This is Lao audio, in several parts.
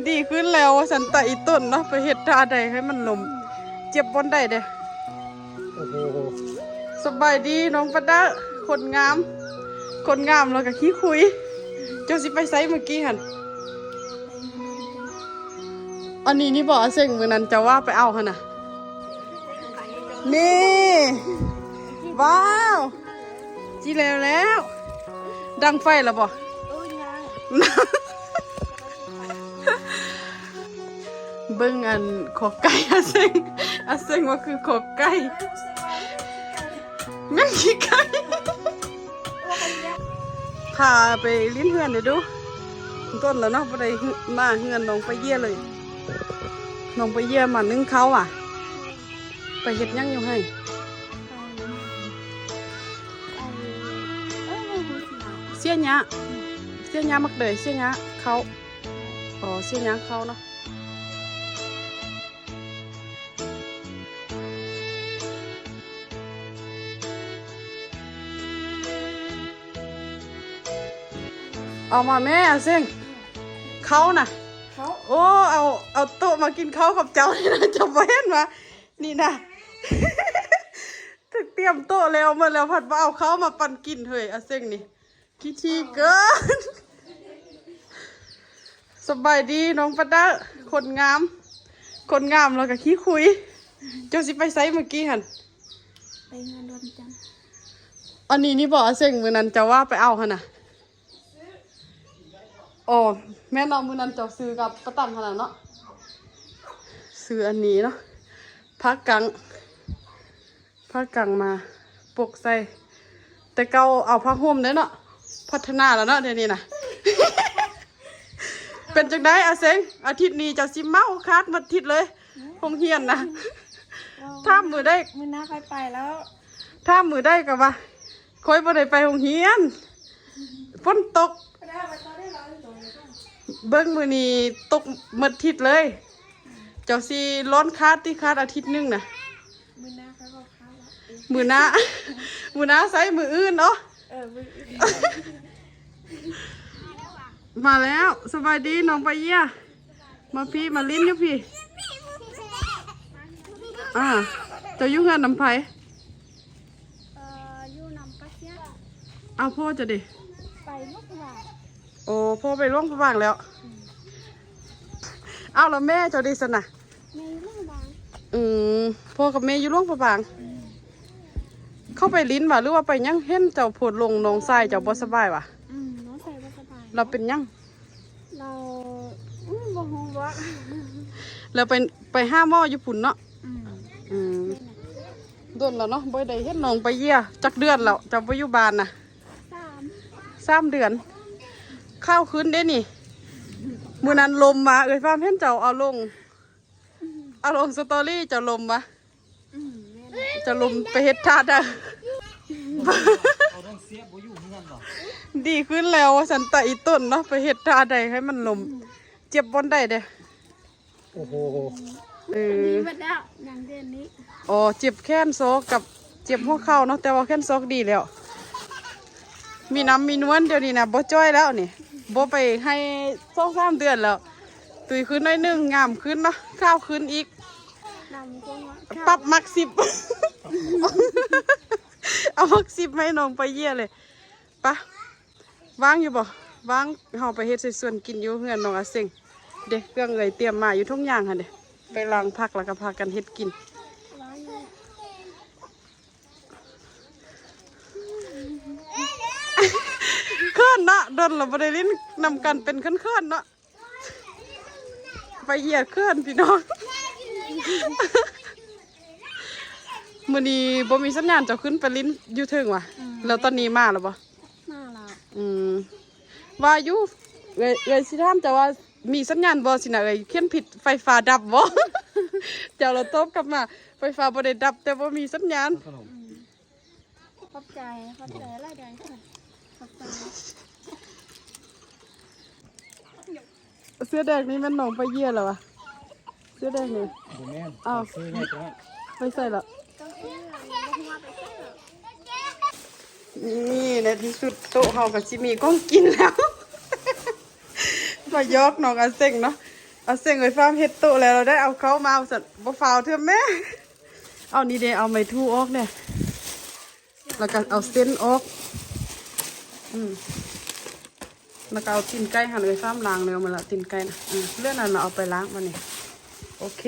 ດີຂຶ້ນແລ້ວວ່າຊັ້ນ ຕາອີຕົນເນາະ ໄປເຮັດທ່າໃດໃຫ້ມັນລົ້ມ ເຈັບບ່ອນໃດເດ້. ໂອ້ໂຫ ສະບາຍດີນ້ອງປະດາ ຄົນງາມ ຄົນງາມແລ້ວກໍຂີ້ຄຸຍ. ເຈົ້າຊິໄປໃສມື້ກີ້ຫັ້ນ? ອັນນີ້ນີ້ບໍ່ ອາເສັງ ມື້ນັ້ນເຈົ້າວ່າໄປເອົາຫັ້ນນະ. ນີ້ ວ້າວ ຈິແລ້ວແລ້ວ ດັງໄຟແລ້ວບໍ່? ເບິ່ງອັນຂໍໄກ່ ອາເສັງ ອາເສັງວ່າຄືຂໍໄກ່ ແມ່ນຂີ້ໄກ່. ພາໄປຫຼິ້ນເຮືອນເດ້ດູ ດົນແລ້ວເນາະ ບໍ່ໄດ້ມາເຮືອນນ້ອງປາເຢຍເລີຍ. ນ້ອງປາເຢຍມາໜຶ້ງເຂົ້າຫວາ? ໄປເຮັດຫຍັງຢູ່ໄຮ່? ເສຍຫຍ້າ ເສຍຫຍ້າໝາກເດຍ ເສຍຫຍ້າເຂົ້າ. ອໍ ເສຍຫຍ້າເຂົ້າເນາະ. ເອົາມາແມ່ ອາເສັງ ເຂົ້ານະ. ເຂົ້າ ໂອ້ ເອົາ ເອົາໂຕະມາກິນເຂົ້າກັບເຈົ້ານີ້ນະ. ເຈົ້າບໍ່ເຫັນຫວາ? ນີ້ນະ ຖືກຕຽມໂຕະແລ້ວໝົດແລ້ວ ພັດບໍ່ເອົາເຂົ້າມາປັນກິນເຮີ້ຍ ອາເສັງນີ້. ຂີ້ຖີ່ເກີນ. ສະບາຍດີນ້ອງປະດາ ຄົນງາມ ຄົນງາມແລ້ວກໍຂີ້ຄຸຍ. ເຈົ້າຊິໄປໃສມື້ກີ້ຫັ້ນ? ໄປເຮືອນດວງຈັນ. ອັນນີ້ນີ້ບໍ່ ອາເສັງ ມື້ນັ້ນເຈົ້າວ່າໄປເອົາຫັ້ນນະ? ອໍ ແມ່ນເນາະ ມື້ນັ້ນເຈົ້າຊື້ກັບປາຕັນຫັ້ນນະເນາະ ຊື້ອັນນີ້ເນາະ ຜ້າກັງ. ຜ້າກັງມາປົກໃສ່ ແຕ່ເກົ່າເອົາຜ້າຫົ່ມເດ້ເນາະ ພັດທະນາແລ້ວເນາະດຽວນີ້ນະ. ເປັນຈັ່ງໃດອາເສັງ? ອາທິດນີ້ເຈົ້າຊິເມົາຄາດໝົດທິດເລີຍ ໂຮງຮຽນນະ. ຖາມມື້ໃດ ມື້ໜ້າຄ່ອຍໄປແລ້ວ ຖາມມື້ໃດກໍວ່າ ຂ້ອຍບໍ່ໄດ້ໄປໂຮງຮຽນ ຝົນຕົກ. ເບິ່ງມື້ນີ້ຕົກໝົດທິດເລີຍ ເຈົ້າຊິລ້ອນຄາດຕິ ຄາດອາທິດໜຶ່ງນະ. ມື້ໜ້າ ມື້ໜ້າໃຊ້ມື້ອື່ນເນາະ. ເອີ ມື້ອື່ນ ມາແລ້ວ ສະບາຍດີນ້ອງປາເຢຍ. ມາພີ້ ມາຫຼິ້ນຢູ່ພີ້. ອ່າ ເຈົ້າຢູ່ເຮືອນນຳໃຜ? ເອີ ຢູ່ນຳປ້າເຊຍ. ອ້າວ ພໍ່ເຈົ້າເດ? ໄປຫຼວງພະບາງ. ໂອ້ ພໍ່ໄປຫຼວງພະບາງແລ້ວ. ອືມ ອ້າວ ແລ້ວແມ່ເຈົ້າເດຊັ້ນນະ? ແມ່ຢູ່ຫຼວງພະບາງ. ອືມ ພໍ່ກັບແມ່ຢູ່ຫຼວງພະບາງ. ອືມ ເຂົາໄປຫຼິ້ນຫວາ ຫຼືວ່າໄປຫຍັງ? ເຫັນເຈົ້າໂພສລົງ ນ້ອງຊາຍເຈົ້າບໍ່ສະບາຍຫວາ? ອືມ ນ້ອງຊາຍບໍ່ສະບາຍ. ລາວເປັນຫຍັງ? ລາວ ອືມ ບໍ່ຮູ້ວ່າ ແລ້ວໄປ ໄປຫາໝໍຢູ່ພຸ້ນເນາະ. ອືມ ອືມ ແມ່ນແຫຼະ. ດົນແລ້ວເນາະ ບໍ່ໄດ້ເຫັນນ້ອງປາເຢຍຈັກເດືອນແລ້ວ ເຈົ້າບໍ່ຢູ່ບ້ານນະ. ສາມ ສາມເດືອນ. ຂ່າວຂຶ້ນເດ້ນີ້ ມື້ນັ້ນລົມມາ ເອື້ອຍຟາມເຫັນເຈົ້າເອົາລົງ ເອົາລົງສະຕໍຣີ ເຈົ້າລົມມາ. ອືມ ແມ່ນ ຈະລົມໄປເຮັດທ່າໃດ. ດີຂຶ້ນແລ້ວວ່າຊັ້ນ ຕາອີຕົນເນາະ ໄປເຮັດທ່າໃດໃຫ້ມັນລົ້ມ. ອືມ ເຈັບບ່ອນໃດເດ້? ໂອ້ໂຫ ເອີ ອັນນີ້ໝົດແລ້ວ ຍັງແຕ່ອັນນີ້. ອໍ ເຈັບແຂນຊອກກັບເຈັບຫົວເຂົ່າເນາະ ແຕ່ວ່າແຂນຊອກດີແລ້ວ. ມີນ້ຳມີນວນ ດຽວນີ້ນະ ບໍ່ຈ່ອຍແລ້ວນີ້ ບໍ່ໄປໄຮ່ສອງສາມເດືອນແລ້ວ. ຕຸ້ຍຂຶ້ນໜ້ອຍໜຶ່ງ ງາມຂຶ້ນເນາະ ຂາວຂຶ້ນອີກ. ປັບມັກສິບ ເອົາມັກສິບໃຫ້ນ້ອງປາເຢຍເລີຍ. ປະ ວ່າງຢູ່ບໍ່? ວ່າງ ເຮົາໄປເຮັດໃສ່ສວນກິນຢູ່ເຮືອນນ້ອງອາເສັງເດ້. ເຄື່ອງເອື້ອຍຕຽມມາຢູ່ຖົງຢາງຫັ້ນເດ້ ໄປລ້າງຜັກ ແລ້ວກໍພາກັນເຮັດກິນ. ເຂີນເນາະ ດົນລະບໍ່ໄດ້ຫຼິ້ນນຳກັນ ເປັນເຂີນໆເນາະ. ປາເຢຍເຂີນພີ່ນ້ອງ. ມື້ນີ້ບໍ່ມີສັນຍານ ເຈົ້າຂຶ້ນໄປຫຼິ້ນຢູ່ເທິງຫວາ? ອືມ ແລ້ວຕອນນີ້ມາແລ້ວບໍ່? ມາແລ້ວ. ອືມ ວ່າຢູ່ ເອື້ອຍ ເອື້ອຍຊິຖາມເຈົ້າວ່າມີສັນຍານບໍ່ຊີ້ນະ ເອື້ອຍຂຽນຜິດ ໄຟຟ້າດັບບໍ່? ເຈົ້າລະຕອບກັບມາ ໄຟຟ້າບໍ່ໄດ້ດັບ ແຕ່ບໍ່ມີສັນຍານ. ອືມ ຂອບໃຈ ຂອບໃຈຫຼາຍໃດ ຂອບໃຈ. ເສື້ອແດງນີ້ແມ່ນນ້ອງປາເຢຍລະຫວາ? ເສື້ອແດງນີ້ ບໍ່ແມ່ນ. ອ້າວ ເສື້ອໃຫຍ່ກວ່ານັ້ນ ໄປໃສລະ? ນີ້ໃນທີ່ສຸດໂຕະເຮົາກໍຊິມີຂອງກິນແລ້ວ. ມາຢອກນ້ອງອາເສັງເນາະ. ອາເສັງເອີຍ ຟ້າມເຮັດໂຕະແລ້ວ ລາວໄດ້ເອົາເຂົ້າມາວ່າຊັ້ນ. ບໍ່ຟ້າວເທື່ອແມ່. ເອົານີ້ເດ້ ເອົາໄມ້ຖູອອກແດ່ ແລ້ວກໍເອົາເສັ້ນອອກ. ອືມ ແລ້ວກໍເອົາຕີນໄກ່ຫັ້ນ ເອີຍ ຟ້າມລ້າງແລ້ວມາລະ ຕີນໄກ່ນະ. ອືມ ເລື່ອງນັ້ນນະ ເອົາໄປລ້າງບາດນີ້. ໂອເຄ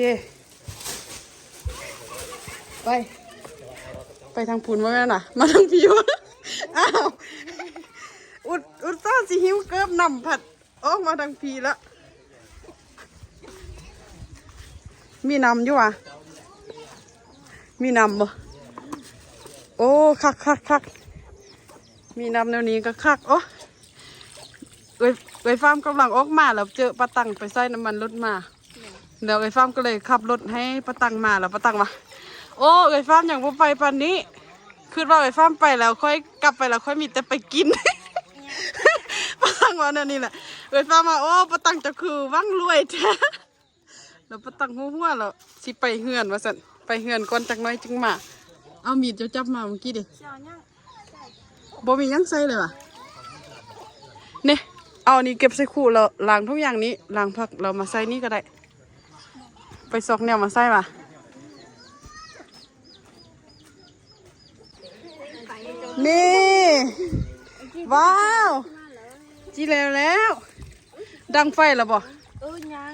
ໄປ ໄປທາງພຸ້ນບໍ່ແມ່ນຫວາ ມາທາງພີ້ຫວາ. ອ້າວ ອຸດ ອຸດສ່າຊິຫິ້ວເກີບນຳ ພັດອອກມາທາງພີ້ລະ. ມີນ້ຳຢູ່ຫວາ ມີນ້ຳບໍ່? ໂອ້ ຄັກໆໆ ມີນ້ຳແນວນີ້ກໍຄັກ. ໂອ້ ເອື້ອຍ ເອື້ອຍຟ້າມກຳລັງອອກມາ ແລ້ວເຈີປ້າຕັງໄປໃສ່ນ້ຳມັນລົດມາ. ແລ້ວເອື້ອຍຟ້າມກໍເລີຍຂັບລົດໃຫ້ປ້າຕັງມາ ແລ້ວປ້າຕັງວ່າ ໂອ້ ເອື້ອຍຟ້າມຍັງບໍ່ໄປປານນີ້ ຄິດວ່າເອື້ອຍຟ້າມໄປແລ້ວ ຂ້ອຍກັບໄປແລ້ວ ຂ້ອຍມີແຕ່ໄປກິນ. ປ້າຕັງວ່າແນວນີ້ແຫຼະ. ເອື້ອຍຟ້າມວ່າ ໂອ້ ປ້າຕັງເຈົ້າຄືຫວັງລວຍແທ້. ແລ້ວປ້າຕັງຫົວໆ ແລ້ວຊິໄປເຮືອນວ່າຊັ້ນ ໄປເຮືອນກ່ອນຈັກໜ້ອຍຈຶ່ງມາ. ເອົາມີດເຈົ້າຈັບມາເມື່ອກີ້ເດ້ ບໍ່ມີຫຍັງໃສ່ເລີຍຫວາ. ນີ້ ເອົາອັນນີ້ເກັບໃສ່ຄຸ ແລ້ວລ້າງທຸກຢ່າງນີ້ ລ້າງຜັກ ແລ້ວມາໃສ່ນີ້ກໍໄດ້. ໄປຊອກແນວມາໃສ່ຫວາ. ນີ້ ວ້າວ ຈິແລ້ວແລ້ວ. ດັງໄຟແລ້ວບໍ່? ເອີ ຍັງ.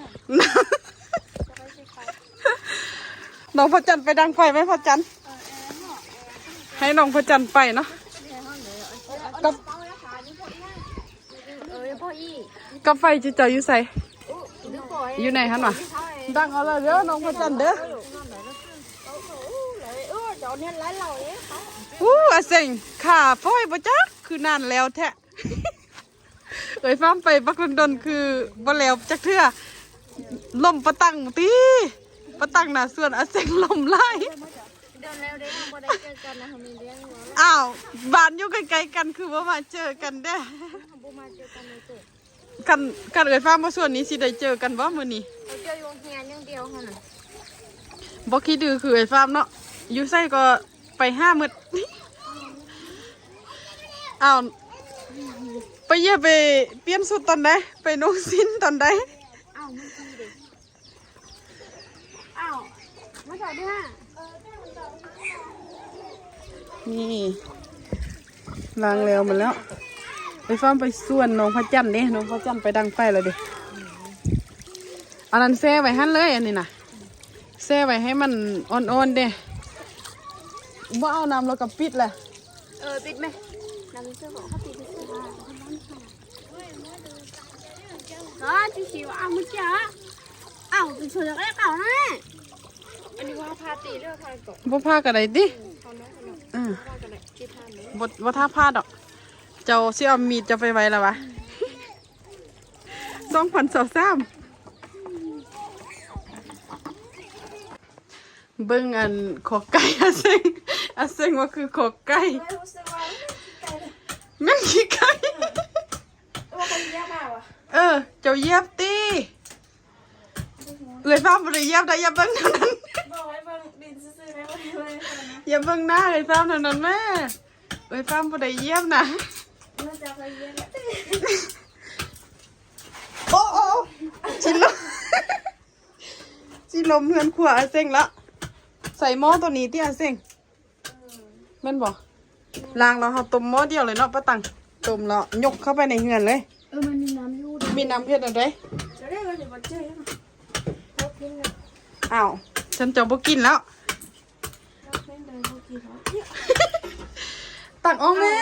ນ້ອງພະຈັນໄປດັງໄຟໄໝ ພະຈັນ? ເອີ ເອີ ໃຫ້ນ້ອງພະຈັນໄປເນາະ. ກັບ ເອີ ພໍ່ອີ່ ກັບໄຟເຈົ້າຢູ່ໃສ? ຢູ່ໃນຫັ້ນຫວາ? ດັງເອົາລະເດີ ນ້ອງພະຈັນເດີ. ອູ້ ອາເສັງ ຂາປ້ອຍບໍ່ຈັກ ຄືນານແລ້ວແທ້. ເອື້ອຍຟ້າມໄປບັກດົນໆ ຄືບໍ່ແລ້ວຈັກເທື່ອ. ລົມປະຕັງຕິ ປະຕັງໜ້າສວນອາເສັງ ລົມຫຼາຍ. ດົນແລ້ວເດ້ ເຮົາບໍ່ໄດ້ເຈີກັນນະ ເຮົາມີເລື່ອງເວົ້າ. ອ້າວ ບ້ານຢູ່ໃກ້ໆກັນ ຄືບໍ່ມາເຈີກັນແດ່? ເຮົາບໍ່ມາເຈີກັນເລີຍເຕີ. ຄັນ ຄັນເອື້ອຍຟ້າມມາສວນນີ້ ຊິໄດ້ເຈີກັນບໍ່ມື້ນີ້? ເຮົາເຈີຢູ່ໂຮງຮຽນຢ່າງດຽວຫັ້ນນະ. ບໍ່ຂີ້ດື້ຄືເອື້ອຍຟ້າມເນາະ ຢູ່ໃສກໍໄປຫາໝົດ. ອ້າວ ໄປຢຽບ ໄປປ່ຽນຊຸດຕອນໃດ? ໄປນຸ່ງສິ້ນຕອນໃດ? ອ້າວ ມັນຄືເດ້. ອ້າວ ມາໃສ່ເດ້. ນີ້ ລ້າງແລ້ວໝົດແລ້ວ. ໄປຟ້າມໄປສວນນ້ອງພະຈັນເດ້ ນ້ອງພະຈັນໄປດັງໄຟແລ້ວເດ້. ອັນນັ້ນແຊ່ໄວ້ຫັ້ນເລີຍ ອັນນີ້ນະ ແຊ່ໄວ້ໃຫ້ມັນອ່ອນໆເດ້. ບໍ່ເອົານ້ຳແລ້ວກໍປິດແຫຼະ. ເອີ ປິດແມະ ນ້ຳເຊື່ອຂອງເຮົາປິດເຊື່ອ. ອໍ ຊິຊິວ ອ້າວ ມື້ກີ້ ອ້າວ ເປັນສ່ວນຈາກໄອ້ເກົ່ານະ. ອັນນີ້ວ່າພາຕີເລືອກພາກ່ອນ ບໍ່ພາກໍໄດ້ຕິ. ອືມ ເອົາເນາະ ເອົາເນາະ ເອີ ບໍ່ພາກໍໄດ້ ຊິພາເລີຍ ບໍ່ ບໍ່ຖ້າພາດອກ. ເຈົ້າຊິເອົາມີດເຈົ້າໄປໄວ້ລະຫວາ? ສອງພັນຊາວສາມ. ເບິ່ງອັນ ຂອກໄກ່ ອາເສັງ ອາເສັງວ່າຄືຂອກໄກ່. ເອີ ຮູ້ສຶກວ່າມັນຄືໄກ່ເລີຍ ແມ່ນຂີ້ໄກ່. ເອີ ວ່າເຂົາຢຽບມາຫວາ? ເອີ ເຈົ້າຢຽບຕິ. ເອື້ອຍຟ້າມບໍ່ໄດ້ຢຽບໄດ໋ ຢ່າເບິ່ງເທົ່ານັ້ນ ບອກໃຫ້ເບິ່ງດິນຊື່ໆ ໄດ້ບໍ່ໄດ້ເບິ່ງເທົ່ານັ້ນນະ. ຢ່າເບິ່ງໜ້າເອື້ອຍຟ້າມເທົ່ານັ້ນແມ້. ເອື້ອຍຟ້າມບໍ່ໄດ້ຢຽບນະ. ໂອ້ ໂອ້ ໂອ້ ຊິລົມ ຊິລົມເຮືອນຄົວອາເສັງລະ. ໃສ່ໝໍ້ໂຕນີ້ຕິອາເສັງ ແມ່ນບໍ່? ລ້າງແລ້ວເຮົາຕົ້ມໝໍ້ດຽວເລີຍເນາະ ປ້າຕັງ. ຕົ້ມແລ້ວຍົກເຂົ້າໄປໃນເຮືອນເລີຍ. ເອີ ມັນມີນ້ຳຢູ່ ມີນ້ຳເຮັດແນວໃດ? ເຈົ້າໄດ້ວ່າຊິບໍ່ເຈີ. ອ້າວ ຊັ້ນເຈົ້າບໍ່ກິນແລ້ວ. ຕັກອອກແມ່.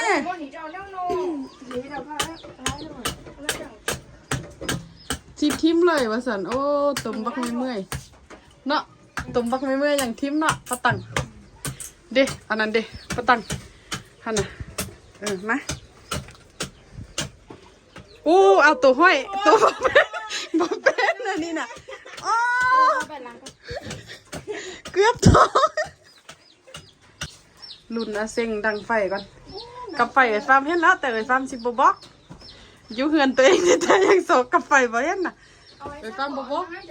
ຊິຖິ້ມເລີຍວ່າຊັ້ນ. ໂອ້ ຕົ້ມບັກເມື່ອຍໆ ເນາະ ຕົ້ມບັກເມື່ອຍໆ ຍັງຖິ້ມເນາະ ປ້າຕັງ. ເດ້ ອັນນັ້ນເດ້ ປ້າຕັງ ຫັ້ນນະ. ເອີ ມາ. ໂອ້ ເອົາໂຕຫ້ອຍ ໂຕບໍ່ເປັນ ບໍ່ເປັນອັນນີ້ນະ. ໂອ້ ເກືອບໂຕ. ລຸ້ນອາເສັງດັງໄຟກ່ອນ. ກັບໄຟເອື້ອຍຟ້າມເຫັນແລ້ວ ແຕ່ເອື້ອຍຟ້າມຊິບໍ່ບອກ. ຢູ່ເຮືອນຕົວເອງແທ້ໆ ຍັງຊອກກັບໄຟບໍ່ເຫັນນະ. ເອື້ອຍຟ້າມບໍ່ບອກ ເອື້ອຍ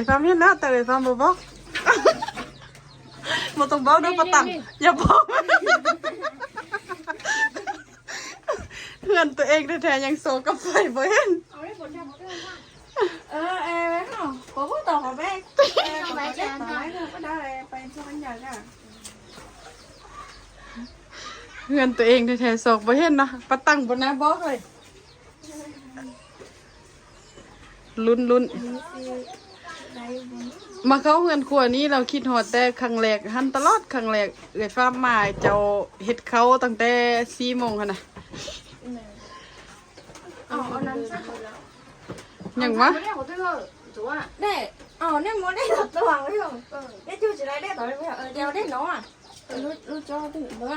ຟ້າມເຫັນແລ້ວ ແຕ່ເອື້ອຍຟ້າມບໍ່ບອກ. ບໍ່ຕ້ອງເວົ້າເດີປ້າຕັງ ຢ່າບອກ. ເຮືອນຕົວເອງແທ້ໆ ຍັງໂຊກັບໄຟບໍ່ເຫັນ. ເອີ ເອີ ເຮົາບໍ່ບໍ່ຕ້ອງເອົາໄປ ເອີ ເອົາໄປຈານ ເອົາໄປເດີ ບໍ່ໄດ້ໄປຊວນຫຍັງອ່ະ. ເຮືອນຕົວເອງແທ້ໆ ຊອກບໍ່ເຫັນເນາະ. ປາຕັງບໍ່ໜ້າບອກເລີຍ. ລຸ້ນໆ ອັນນີ້ຊິໄດ້ບໍ່? ມາເຂົ້າເຮືອນຄົວນີ້ ລາວຄິດຮອດແຕ່ຄັ້ງແລກຫັ້ນຕະຫຼອດ. ຄັ້ງແລກເອື້ອຍຟ້າມາ ເຈົ້າເຮັດເຂົ້າຕັ້ງແຕ່ສີ່ໂມງຫັ້ນນະ. ເອົາ ເອົານັ້ນຊະ. ຫຍັງວະ? ແດ່ ເອົາແນວໝົດໄດ້ຕົວງໄວ້. ເອີ ເດ ຈູຊິໄດ້ແດ່ຕອນນີ້. ເອີ ດຽວເດ້ເນາະ. ເອີ ລຸດ ລຸດຈໍຕິເດີ.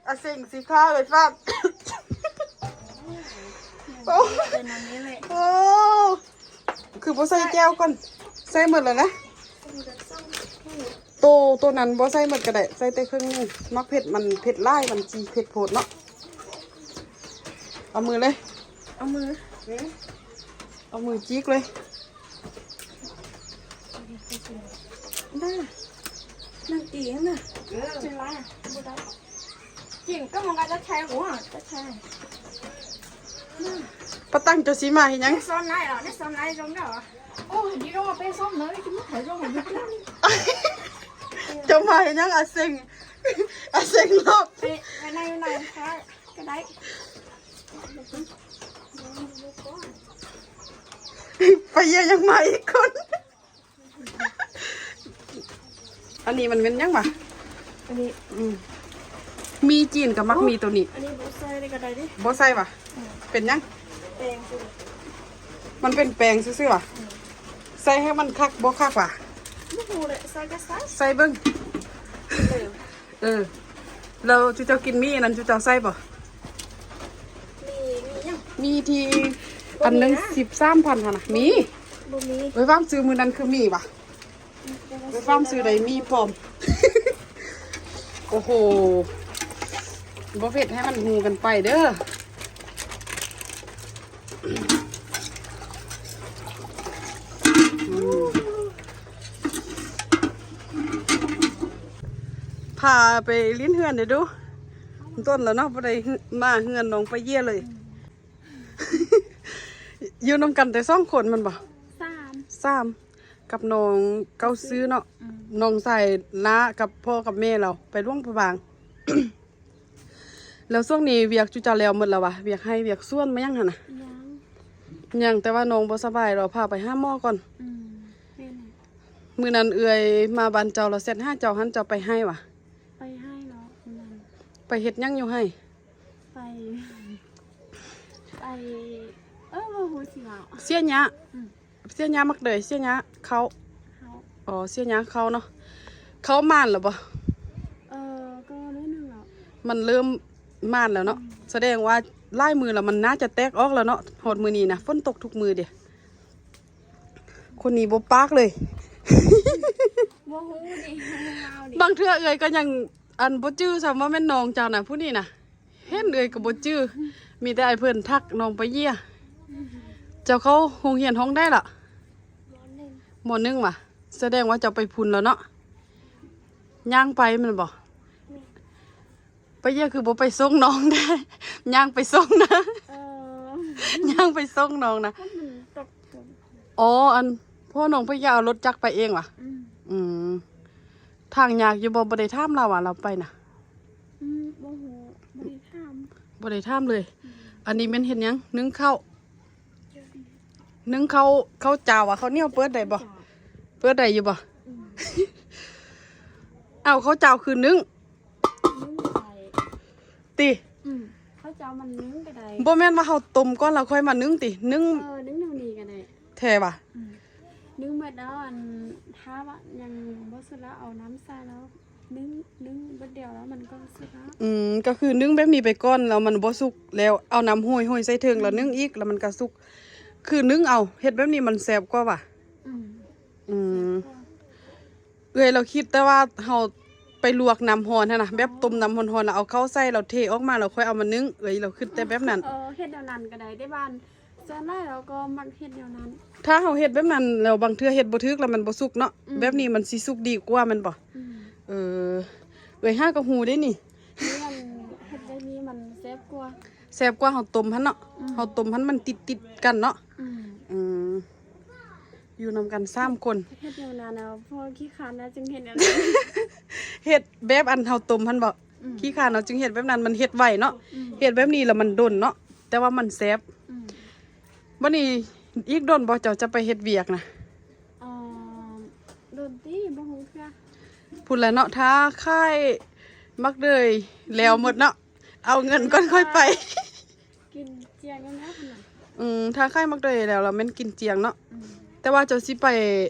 ອາເສັງສີຂາວເລີຍຟ້າ. ໂອ້ ເປັນອັນນີ້ແຫຼະ. ໂອ້ ຄືບໍ່ໃສ່ແຈ່ວກ່ອນ? ໃສ່ໝົດແລ້ວນະ. ໂຕ ໂຕນັ້ນບໍ່ໃສ່ໝົດກໍໄດ້ ໃສ່ແຕ່ເຄິ່ງໜຶ່ງ. ໝາກເຜັດມັນເຜັດຫຼາຍ ມັນຊິເຜັດໂພດເນາະ. ເອົາມືເລີຍ ເອົາມື ເອົາມືຈິກເລີຍ. ໄດ້ ນັ່ງຕີຫັ້ນນະ. ເອີ ເປັນລະ ບໍ່ໄດ້. ຈິງກໍມັນກໍຈະໃຊ້ຫົວ ຈະໃຊ້. ປ້າຕັ້ງເຈົ້າຊິມາເຮັດຫຍັງ? ເນຊອນໄລເນຊອນໄລລົງເດີ. ໂອ້ຍ ດີໂດເປຊອນເລີຍ ກິນໄຂ່ລົງຢູ່ເທື່ອນີ້. ເຈົ້າມາເຮັດຫຍັງອາເສັງ? ອາເສັງລອກ ໄປ ໄປໃນ ໃນຄ້າກໍໄດ້. ໄປເຢ້ຍຍັງມາອີກຄົນ. ອັນນີ້ມັນແມ່ນຫຍັງຫວາ? ອັນນີ້ ອືມ ໝີ່ຈີນກັບໝາກໝີ່ໂຕນີ້. ອັນນີ້ບໍ່ໃສ່ເລີຍກໍໄດ້ເດ້. ບໍ່ໃສ່ຫວາ? ອືມ ເປັນຫຍັງ? ແປງຊື່ ມັນເປັນແປງຊື່ໆຫວາ? ອືມ ໃສ່ໃຫ້ມັນຄັກບໍ່ຄັກຫວາ? ບໍ່ຮູ້ແຫຼະ ໃສ່ກໍໃສ່ ໃສ່ເບິ່ງ. ເອີ ເອີ ແລ້ວຈຸເຈົ້າກິນໝີ່ອັນນັ້ນ ຈຸເຈົ້າໃສ່ບໍ່? ໝີ່ ໝີ່ຫຍັງ? ໝີ່ທີ່ ບໍ່ມີນະ ອັນໜຶ່ງສິບສາມພັນຫັ້ນນະ ມີ? ບໍ່ມີ. ເອີຍ ວາງຊື້ມື້ນັ້ນຄືມີຫວາ? ອືມ ໄປຟາມຊື້ໄດ້ມີພ້ອມ. ໂອ້ໂຫ ບໍ່ເຜັດໃຫ້ມັນຮູ້ກັນໄປເດີ. ອືມ ພາໄປຫຼິ້ນເຮືອນເດີດູ. ດົນແລ້ວເນາະ ບໍ່ໄດ້ມາເຮືອນນ້ອງປາເຢ້ຍເລີຍ. ອືມ ຢູ່ນຳກັນແຕ່ສອງຄົນແມ່ນບໍ່? ສາມ ສາມ ກັບນ້ອງເກົ້າຊື່ເນາະ. ອືມ ນ້ອງຊາຍນ້າກັບພໍ່ກັບແມ່ລາວໄປຫຼວງພະບາງ. ແລ້ວຊ່ວງນີ້ວຽກຈຸເຈົ້າແລ້ວໝົດແລ້ວຫວາ? ວຽກໄຮ່ວຽກສວນມາຫຍັງຫັ້ນນະ? ຍັງ ຍັງ ແຕ່ວ່ານ້ອງບໍ່ສະບາຍ ລາວພາໄປຫາໝໍກ່ອນ. ອືມ ແມ່ນແຫຼະ. ມື້ນັ້ນເອື້ອຍມາບ້ານເຈົ້າ ລາວແຊັດຫາເຈົ້າຫັ້ນ ເຈົ້າໄປໄຮ່ຫວາ? ໄປໄຮ່ເນາະ ມື້ນັ້ນ. ໄປເຮັດຫຍັງຢູ່ໄຮ່? ໄປ ໄປ ເອີ ບໍ່ຮູ້ຊິເວົ້າ. ເສຍຫຍ້າ. ອືມ ເສຍຫຍ້າໝາກເດຍ ເສຍຫຍ້າເຂົ້າ. ເຂົ້າ. ອໍ ເສຍຫຍ້າເຂົ້າເນາະ. ເຂົ້າໝານແລ້ວບໍ່? ເອີ ກໍໜ້ອຍໜຶ່ງແລ້ວ. ມັນເລີ່ມໝານແລ້ວເນາະ. ອືມ ສະແດງວ່າຫຼາຍມື້ແລ້ວ ມັນໜ້າຈະແຕກອອກແລ້ວເນາະ. ຮອດມື້ນີ້ນະ ຝົນຕົກທຸກມື້ເດ. ຄົນນີ້ບໍ່ປາກເລີຍ. ບໍ່ຮູ້ເດ ບໍ່ຮູ້ເວົ້າເດ. ບາງເທື່ອເອື້ອຍກໍຍັງ ອັນ ບໍ່ຈື່ຊ້ຳວ່າແມ່ນນ້ອງເຈົ້ານະ ຜູ້ນີ້ນະ. ເຫັນເອື້ອຍກໍບໍ່ຈື່ ມີແຕ່ອ້າຍເພິ່ນທັກນ້ອງປາເຢ້ຍ. ເຈົ້າເຂົ້າໂຮງຮຽນຫ້ອງໃດລະ? ມໍໜຶ່ງ ມໍໜຶ່ງຫວາ? ສະແດງວ່າເຈົ້າໄປພຸ້ນແລ້ວເນາະ. ຍ່າງໄປແມ່ນບໍ່? ແມ່ນ. ປາເຢ້ຍຄືບໍ່ໄປສົ່ງນ້ອງແດ່? ຍ່າງໄປສົ່ງນະ. ເອີ ຍ່າງໄປສົ່ງນ້ອງນະ. ມັນຕົກ ອໍ ອັນ ພໍ່ນ້ອງປາເຢ້ຍເອົາລົດຈັກໄປເອງຫວາ? ອືມ ອືມ ທາງຍາກຢູ່ບໍ່? ບໍ່ໄດ້ຖາມລາວວ່າລາວໄປນະ. ອືມ ບໍ່ຮູ້ ບໍ່ໄດ້ຖາມ ບໍ່ໄດ້ຖາມເລີຍ. ອືມ ອັນນີ້ແມ່ນເຮັດຫຍັງ? ໜຶ້ງເຂົ້າ ໜຶ້ງເຂົ້າ ເຂົ້າຈ້າວຫວາ? ເຂົ້າໜຽວເປີດໄດ້ບໍ່? ເປີດໄດ້ຢູ່ບໍ່? ອືມ ເອົາ ເຂົ້າຈ້າວຄືໜຶ້ງ ໜຶ້ງໄດ້ ຕິ? ອືມ ເຂົ້າຈ້າວມັນໜຶ້ງກໍໄດ້. ບໍ່ແມ່ນວ່າເຮົາຕົ້ມກ່ອນແລ້ວຄ່ອຍມາໜຶ້ງຕິ? ໜຶ້ງ ເອີ ໜຶ້ງແນວນີ້ກໍໄດ້. ແທ້ຫວາ? ອືມ ໜຶ້ງໝົດແລ້ວ ອັນ ຖ້າວ່າຍັງບໍ່ສຸກແລ້ວເອົານ້ຳໃສ່ແລ້ວ ໜຶ້ງ ໜຶ້ງບາດດຽວແລ້ວມັນກໍສຸກແລ້ວ. ອືມ ກໍຄືໜຶ້ງແບບນີ້ໄປກ່ອນ ແລ້ວມັນບໍ່ສຸກ ແລ້ວເອົານ້ຳໂຮຍ ໂຮຍໃສ່ເທິງ ອືມ ແລ້ວໜຶ້ງອີກ ແລ້ວມັນກໍສຸກ. ຄືໜຶ້ງເອົາ ເຮັດແບບນີ້ມັນແຊບກວ່າຫວາ? ອືມ ອືມ ແຊບກວ່າ. ເອື້ອຍລາວຄິດແຕ່ວ່າເຮົາໄປລວກນ້ຳຮ້ອນຫັ້ນນະ ແບບ ອໍ ຕົ້ມນ້ຳຮ້ອນໆ ແລ້ວເອົາເຂົ້າໃສ່ ແລ້ວເທອອກມາ ແລ້ວຄ່ອຍເອົາມາໜຶ້ງ. ເອື້ອຍລາວຄິດແຕ່ແບບນັ້ນ. ເອີ ເຮັດແນວນັ້ນກໍໄດ້ ແຕ່ວ່າສ່ວນຫຼາຍລາວກໍມັກເຮັດແນວນັ້ນ. ຖ້າເຮົາເຮັດແບບນັ້ນແລ້ວ ບາງເທື່ອເຮັດບໍ່ຖືກ ແລ້ວມັນບໍ່ສຸກເນາະ. ອືມ ແບບນີ້ມັນຊິສຸກດີກວ່າແມ່ນບໍ່? ອືມ ເອີ ເອື້ອຍຫາກໍຮູ້ເດ້ນີ້. ແມ່ນ ເຮັດແບບນີ້ມັນແຊ ແຊບກວ່າເຮົາຕົ້ມຫັ້ນເນາະ. ອືມ ເຮົາຕົ້ມຫັ້ນມັນຕິດໆກັນເນາະ. ອືມ ອືມ ຢູ່ນຳກັນສາມຄົນ. ເຮັດແນວນັ້ນນະ ເພາະວ່າຂີ້ຄ້ານນະ ຈຶ່ງເຮັດແນວນັ້ນ. ເຮັດແບບອັນເຮົາຕົ້ມຫັ້ນບໍ? ອືມ ຂີ້ຄ້ານເນາະ ຈຶ່ງເຮັດແບບນັ້ນ ມັນເຮັດໄວເນາະ. ອືມ ເຮັດແບບນີ້ລະມັນດົນເນາະ ແຕ່ວ່າມັນແຊບ. ອືມ ບັດນີ້ອີກດົນບໍ່ ເຈົ້າຈະໄປເຮັດວຽກນະ? ອໍ ດົນຕິ ບໍ່ຮູ້ເທື່ອ. ພຸ້ນລະເນາະ ຖ້າຂາຍໝາກເດຍແລ້ວໝົດເນາະ ເອົາເງິນກ່ອນຄ່ອຍໄປ. ກິນຈຽງນະ. ອືມ ຖ້າຂາຍໝາກເດຍແລ້ວ ລະແມ່ນກິນຈຽງເນາະ. ອືມ ແຕ່ວ່າເຈົ້າຊິໄປ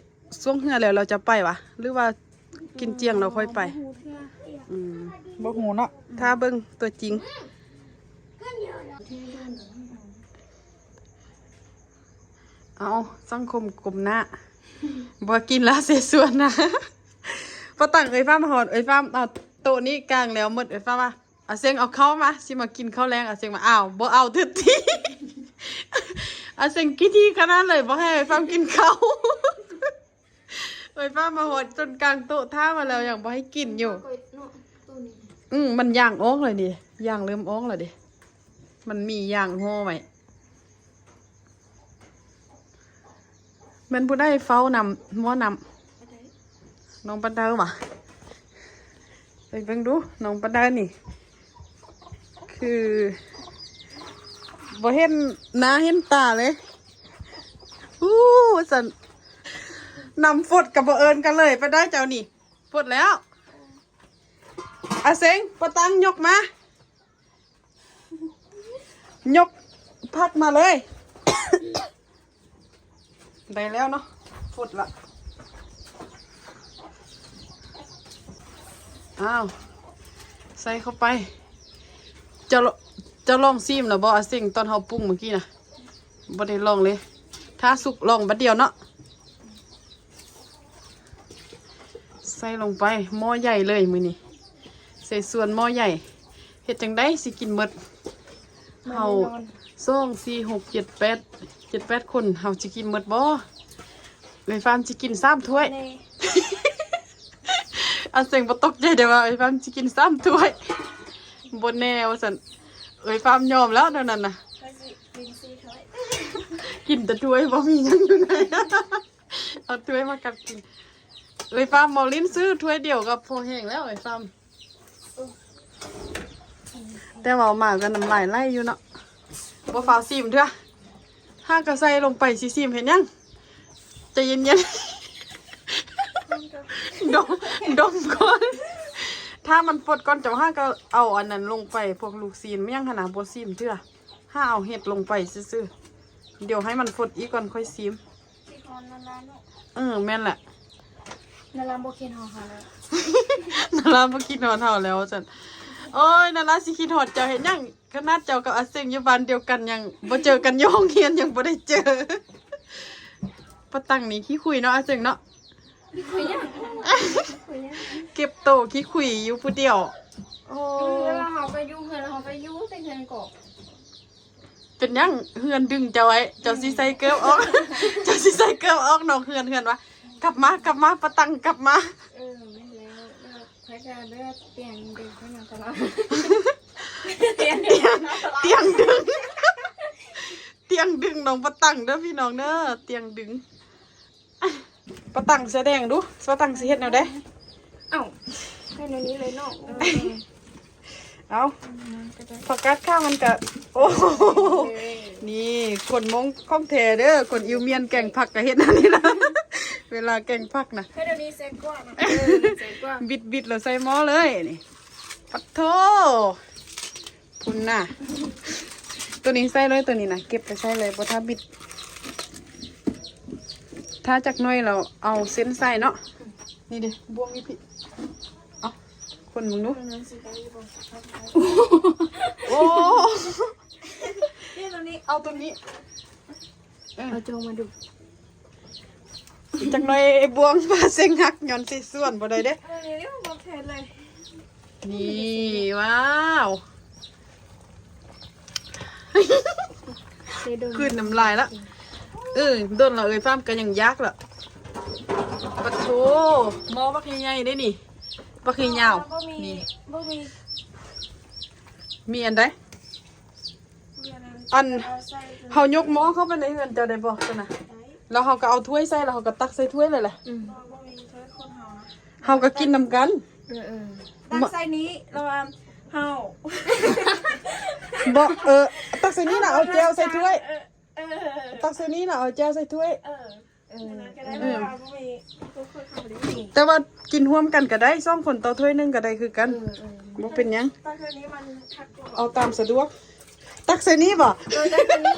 ຊ່ວງເຮືອແລ້ວ ລະຈະໄປຫວາ ຫຼືວ່າກິນຈຽງແລ້ວຄ່ອຍໄປ? ບໍ່ຮູ້ເທື່ອ. ອືມ ບໍ່ຮູ້ເນາະ. ອືມ ຖ້າເບິ່ງຕົວຈິງ. ເອົາ ສັງຄົມກົ້ມໜ້າ ບໍ່ກິນລະເສສວນນະ. ປະຕັງ ເອີຍຟ້າມາຮອດ ເອີຍຟ້າມເອົາໂຕະນີ້ກາງແລ້ວໝົດ ເອີຍຟ້າມວ່າ ອາເຊັງເອົາເຂົ້າມາ ຊິມາກິນເຂົ້າແລງ. ອາເຊັງວ່າ ອ້າວ ບໍ່ເອົາເທື່ອຕິ. ອາເຊັງຂີ້ຖີ່ຂະໜາດເລີຍ ບໍ່ໃຫ້ເອີຍຟ້າມກິນເຂົ້າ. ເອີຍຟ້າມາຮອດຈົນກາງໂຕະຖ້າມາແລ້ວ ຍັງບໍ່ໃຫ້ກິນຢູ່. ອືມ ມັນຢາງອອກແລ້ວເດ ຢາງເລີ່ມອອກແລ້ວເດ ມັນມີຢາງຫໍ່ໄວ້. ແມ່ນຜູ້ໃດເຝົ້ານ້ຳ ໝໍ້ນ້ຳ? ນ້ອງປາເຕີຫວາ? ໄປເບິ່ງດູ ນ້ອງປາເຕີນີ້ ຄືບໍ່ເຫັນໜ້າເຫັນຕາເລີຍ. ອູ້ ວ່າຊັ້ນ ນ້ຳຟົດກະບໍ່ເອີ້ນກັນເລີຍ. ປາເຕີເຈົ້ານີ້ ຟົດແລ້ວ. ອາເຊັງ ປາຕັງ ຍົກມາ. ຍົກຜັກມາເລີຍ. ໄດ້ແລ້ວເນາະ ຟົດລະ. ອ້າວ ໃສ່ເຂົ້າໄປ. ເຈົ້າ ເຈົ້າລອງຊີມແລ້ວບໍ່ ອາເຊັງ ຕອນເຮົາປຸງມື້ກີ້ນະ? ບໍ່ໄດ້ລອງເລີຍ. ຖ້າສຸກລອງບັດດຽວເນາະ. ໃສ່ລົງໄປ ໝໍ້ໃຫຍ່ເລີຍມື້ນີ້ ເສສວນໝໍ້ໃຫຍ່. ເຮັດຈັ່ງໃດຊິກິນໝົດ? ເຮົາ ສອງ ສີ່ ຫົກ ເຈັດ ແປດ ເຈັດ ແປດຄົນ ເຮົາຊິກິນໝົດບໍ່? ເອີຍຟ້າມຊິກິນສາມຖ້ວຍ. ອາເຊັງບໍ່ຕົກໃຈເດ້ວ່າເອີຍຟ້າມຊິກິນສາມຖ້ວຍ. ບໍ່ແນ່ວ່າຊັ້ນ. ເອີຍຟ້າມຍອມແລ້ວແນວນັ້ນນະ. ຂ້ອຍຊິກິນສີ່ຖ້ວຍ. ກິນແຕ່ຖ້ວຍ ບໍ່ມີຫຍັງຢູ່ໃນ. ເອົາຖ້ວຍມາກັບກິນ. ເອີຍຟ້າມ ເມົາລິນ ຊື້ຖ້ວຍດຽວກໍພໍແຮງແລ້ວ ເອີຍຟ້າມ. ແຕ່ເວົ້າມາກໍນ້ຳລາຍໄຫຼຢູ່ເນາະ. ບໍ່ຟ້າວຊີມເທື່ອ. ຫາກໍໃສ່ລົງໄປ ຊິຊີມເຮັດຫຍັງ? ໃຈເຢັນໆ. ດົມ ດົມກ່ອນ. ຖ້າມັນຟົດກ່ອນ ເຈົ້າຫາກໍເອົາອັນນັ້ນລົງໄປ ພວກລູກຊີ້ນ ແມ່ນຫຍັງຫັ້ນນະ ບໍ່ຊີມເທື່ອ. ຫາເອົາເຫັດລົງໄປຊື່ໆ. ດຽວໃຫ້ມັນຟົດອີກກ່ອນຄ່ອຍຊີມ. ຄິດຮອດນາລາເນາະ. ເອີ ແມ່ນແຫຼະ. ນາລາບໍ່ຄິດຮອດເຮົາແລ້ວ. ນາລາບໍ່ຄິດຮອດເຮົາແລ້ວວ່າຊັ້ນ. ໂອ້ຍ ນາລາຊິຄິດຮອດເຈົ້າເຮັດຫຍັງ? ຂະໜາດເຈົ້າກັບອາເຊັງຢູ່ບ້ານດຽວກັນ ຍັງບໍ່ເຈີກັນ ຢູ່ໂຮງຮຽນຍັງບໍ່ໄດ້ເຈີ. ປາຕັງນີ້ຂີ້ຄຸຍເນາະ ອາເຊັງເນາະ. ຂີ້ຄຸຍຫຍັງ? ເກັບໂຕຂີ້ຄຸຍຢູ່ຜູ້ດຽວ. ໂອ້ ເວລາເຮົາໄປຢູ່ເຮືອນ ເຮົາໄປຢູ່ແຕ່ເຮືອນກໍ ເປັນຫຍັງເຮືອນດຶງເຈົ້າໄວ້? ເຈົ້າຊິໃສ່ເກີບອອກ ເຈົ້າຊິໃສ່ເກີບອອກນອກເຮືອນ ເຮືອນວ່າ ກັບມາ ກັບມາ ປາຕັງ ກັບມາ. ເອີ ແມ່ນແລ້ວ ແລ້ວຂ້ອຍກໍແບບຕຽງດຶງໄປນຳຕະຫຼອດ. ຕຽງ ຕຽງດຶງ ຕຽງດຶງນ້ອງປາຕັງເດີພີ່ນ້ອງເດີ ຕຽງດຶງ. ປາຕັງສະແດງດູ ປາຕັງຊິເຮັດແນວໃດ? ເອົ້າ ໃສ່ແນວນີ້ເລີຍເນາະ. ເອີ ເອົາ ອືມ ຜັກກາດຂາວມັນກະ ໂອ້ ເອີ ນີ້ຄົນມົ້ງຂອງແທ້ເດີ ຄົນອິ້ວມຽນແກງຜັກກະເຮັດແນວນີ້ລະ ເວລາແກງຜັກນະ. ເຮັດແນວນີ້ແຊບກວ່ານະ. ເອີ ແຊບກວ່າ ບິດໆ ແລ້ວໃສ່ໝໍ້ເລີຍນີ້. ປະໂທ ພຸ້ນນະ ໂຕນີ້ໃສ່ເລີຍ ໂຕນີ້ນະ ເກັບໄປໃສ່ເລີຍ ບໍ່ຖ້າບິດ. ຖ້າຈັກໜ້ອຍແລ້ວເອົາເສັ້ນໃສ່ເນາະ. ນີ້ເດ ບ່ວງຢູ່ພີ້ ເອົາ ຄົນເບິ່ງດູ. ໂອ້ ເອົາໂຕນີ້ ເອົາໂຕນີ້ ເອີ ເອົາໂຈມາດູ. ຈັກໜ້ອຍບ່ວງພາເສັງຫັກ ຍ້ອນຊິສວນບໍ່ໄດ້ເດ້. ເອີ ນີ້ ນີ້ ບໍ່ແມ່ນເລີຍ. ນີ້ ວ້າວ ຄືນນ້ຳລາຍລະ. ເອີ ດົນລະເອີຍ ຟ້າມກໍຍັງຢາກລະ. ປະໂທ ໝໍ້ບັກໃຫຍ່ໆເດ້ນີ້ ບັກໃຫຍ່ຍາວ. ບໍ່ມີ ນີ້ ບໍ່ມີ ມີອັນໃດ? ອັນ ເຮົາຍົກໝໍ້ເຂົ້າໄປໃນເຮືອນເຈົ້າໄດ້ບໍ່ຊັ້ນນະ? ໄດ້ ແລ້ວເຮົາກໍເອົາຖ້ວຍໃສ່ ແລ້ວເຮົາກໍຕັກໃສ່ຖ້ວຍເລີຍແຫຼະ. ອືມ ບໍ່ ບໍ່ມີຖ້ວຍຄົນເຮົານະ ເຮົາກໍກິນນຳກັນ. ເອີໆ ຕັກໃສ່ນີ້ ລະຫວ່າງເຮົາ ບໍ່ ເອີ ຕັກໃສ່ນີ້ນະ ເອົາແຈ່ວໃສ່ຖ້ວຍ. ເອີ ເອີ ຕັກໃສ່ນີ້ນະ ເອົາແຈ່ວໃສ່ຖ້ວຍ. ເອີ ເອີ ນັ້ນກໍໄດ້ ເອີ ເພາະວ່າບໍ່ມີ ແຕ່ວ່າກິນຮ່ວມກັນກໍໄດ້ ສອງຄົນຕໍ່ຖ້ວຍໜຶ່ງກໍໄດ້ຄືກັນ. ເອີ ເອີ ບໍ່ເປັນຫຍັງ ຕັກໃສ່ນີ້ມັນຄັກກວ່າ ເອົາຕາມສະດວກ. ຕັກໃສ່ນີ້ບໍ່? ເອີ ຕັກໃສ່ນີ້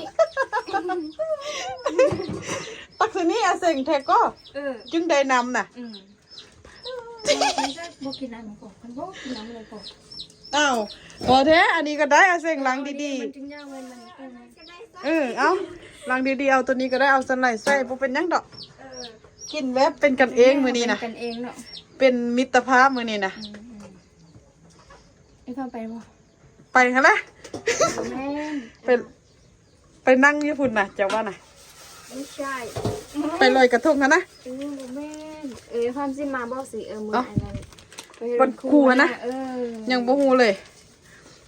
ຕັກໃສ່ນີ້ ອາເສັງແທ້ກໍ ເອີ ຈຶ່ງໄດ້ນຳນະ. ອືມ ບໍ່ກິນອັນນີ້ກໍ ບໍ່ກິນນ້ຳເລີຍກໍ. ອ້າວ ບໍ່ແທ້ ອັນນີ້ກໍໄດ້ ອາເສັງ ລ້າງດີໆ ມັນຈຶ່ງຍາວ ມັນ ມັນ ເອີ ເອົາ ລ້າງດີໆ ເອົາໂຕນີ້ກໍໄດ້ ເອົາສັນໄຫຼໃສ່ ບໍ່ເປັນຫຍັງດອກ. ເອີ ກິນແບບເປັນກັນເອງມື້ນີ້ນະ ເປັນກັນເອງເນາະ ເປັນມິດຕະພາບມື້ນີ້ນະ. ອືມ ອືມ ໄອ້ຟ້າໄປບໍ່? ໄປຫັ້ນແຫຼະ ບໍ່ແມ່ນ ໄປ ໄປນັ່ງຢູ່ພຸ້ນນະ ເຈົ້າວ່ານະ. ບໍ່ໃຊ່ ໄປລອຍກະທົງຫັ້ນນະ. ອືມ ບໍ່ແມ່ນ ເອີຍ ຄວາມຊິມາບອກຊິ ເອີ ມື້ ເອົ້າ ອັນນັ້ນ ວັນຄູຫັ້ນນະ. ເອີ ຍັງບໍ່ຮູ້ເລີຍ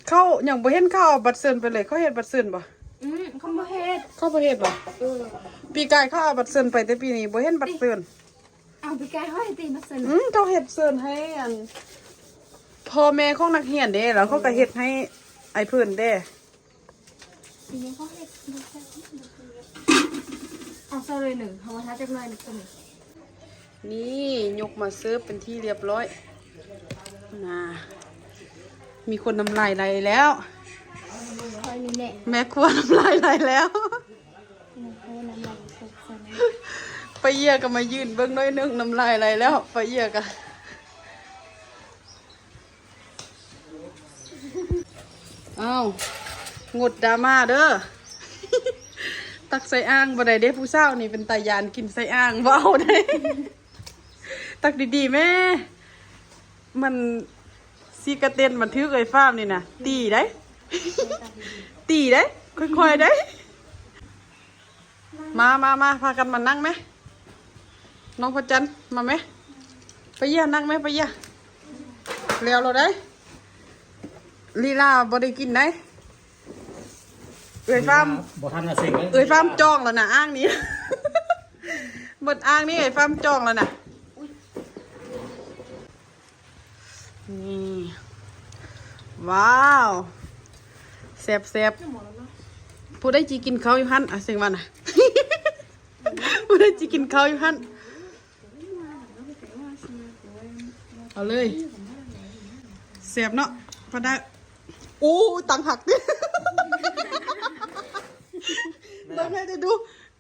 ເຂົາຍັງບໍ່ເຫັນເຂົາເອົາບັດເຊີນໄປເລີຍ. ເຂົາເຮັດບັດເຊີນບໍ່? ອືມ ເຂົາບໍ່ເຮັດ ເຂົາບໍ່ເຮັດບໍ່? ເອີ ປີກາຍເຂົາເອົາບັດເຊີນໄປ ແຕ່ປີນີ້ບໍ່ເຫັນບັດເຊີນ. ເອົາ ປີກາຍເຮົາເຮັດຕິບັດເຊີນ. ອືມ ເຂົາເຮັດເຊີນໃຫ້ອັນ ພໍ່ແມ່ຂອງນັກຮຽນເດ້ ແລ້ວເຂົາກໍເຮັດໃຫ້ອ້າຍເພິ່ນເດ້. ເອົາໃສ່ເລີຍໜຶ່ງ ເຮົາວ່າຖ້າຈັກໜ້ອຍໜຶ່ງ. ນີ້ຍົກມາເສີບເປັນທີ່ລຽບຮ້ອຍນະ. ມີຄົນນ້ຳລາຍໄຫຼແລ້ວ ຂ້ອຍນີ້ແຫຼະ ແມ່ຄົວນ້ຳລາຍໄຫຼແລ້ວ. ໂອ້ ນ້ຳລາຍ ປ້າເອີຍກໍມາຢືນເບິ່ງໜ້ອຍໜຶ່ງ ນ້ຳລາຍໄຫຼແລ້ວ ປ້າເອີຍກໍ. ອ້າວ ງົດດຣາມ່າເດີ້ ຕັກໃສ່ອ່າງບໍ່ໄດ້ເດ້ ຜູ້ສາວນີ້ເປັນຕາຢ້ານ ກິນໃສ່ອ່າງບໍ່ເອົາເດ້. ຕັກດີໆແມ້ ມັນຊິກະເຕັນ ມັນຖືກເອື້ອຍຟ້າມນີ້ນະ ຕີໄດ໋ ຕີໄດ໋ ຄ່ອຍໆໄດ໋. ມາ ມາ ມາ ພາກັນມານັ່ງແມະ ນ້ອງພະຈັນ ມາແມະ. ປາເຢຍນັ່ງແມະ ປາເຢຍ. ແລ້ວແລ້ວໄດ໋ ລີລາບໍ່ໄດ້ກິນໄດ໋. ເອື້ອຍຟ້າມ ບໍ່ທັນອາເສັງເລີຍ ເອື້ອຍຟ້າມຈອງແລ້ວນະ ອ່າງນີ້ ເບິດອ່າງນີ້ ເອື້ອຍຟ້າມຈອງແລ້ວນະ. ນີ້ ວ້າວ ແຊບໆ. ຜູ້ໃດຊິກິນເຂົ້າຢູ່ຫັ້ນ ອາເສັງວ່ານະ ຜູ້ໃດຊິກິນເຂົ້າຢູ່ຫັ້ນ ເອົາເລີຍ. ແຊບເນາະ ປາດາ. ໂອ້ ຕັ່ງຫັກຕິ ເບິ່ງໃຫ້ໄດ້ດູ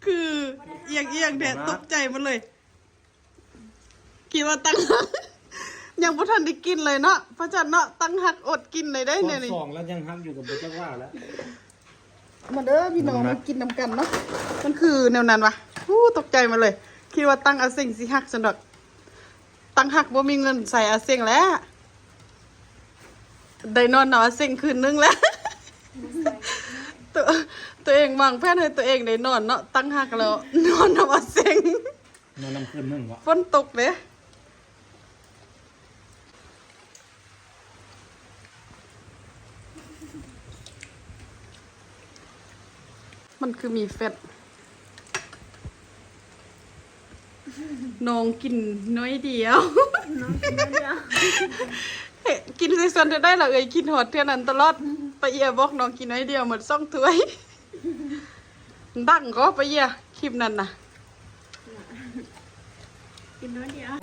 ຄືອຽງໆແທ້ ຕົກໃຈໝົດເລີຍ. ຄິດວ່າຕັ່ງຫັກ ຍັງບໍ່ທັນໄດ້ກິນເລີຍເນາະ ພະຈັນເນາະ. ຕັ່ງຫັກອົດກິນໄດ້ເດ ແນວນີ້ ສອງແລ້ວຍັງຫັກຢູ່ ກໍບໍ່ຈັກວ່າແລ້ວ. ມາເດີພີ່ນ້ອງ ມາກິນນຳກັນເນາະ. ມັນຄືແນວນັ້ນວະ ຮູ້ ຕົກໃຈມາເລີຍ ຄິດວ່າຕັ່ງອາເສັງຊິຫັກຊັ້ນດອກ. ຕັ່ງຫັກບໍ່ມີເງິນໃສ່ອາເສັງແລ້ວ ໄດ້ນອນນຳອາເສັງຄືນໜຶ່ງແລ້ວ. ຕົວ ຕົວເອງວາງແຜນໃຫ້ຕົວເອງໄດ້ນອນເນາະ ຕັ່ງຫັກແລ້ວນອນນຳອາເສັງ. ນອນນຳຄືນໜຶ່ງວະ ຝົນຕົກເດ້. ມັນຄືມີແຟດ ນ້ອງກິນໜ້ອຍດຽວ ນ້ອງກິນໜ້ອຍດຽວ ເອີ ກິນໃສ່ສ່ວນເທື່ອໃດລະເອີຍ ຄິດຮອດເທື່ອນັ້ນຕະຫຼອດ. ປາເອຍບອກນ້ອງກິນໜ້ອຍດຽວ ໝົດສອງຖ້ວຍ. ດັງກໍປາເອຍ ຄລິບນັ້ນນະ ກິນໜ້ອຍດຽວ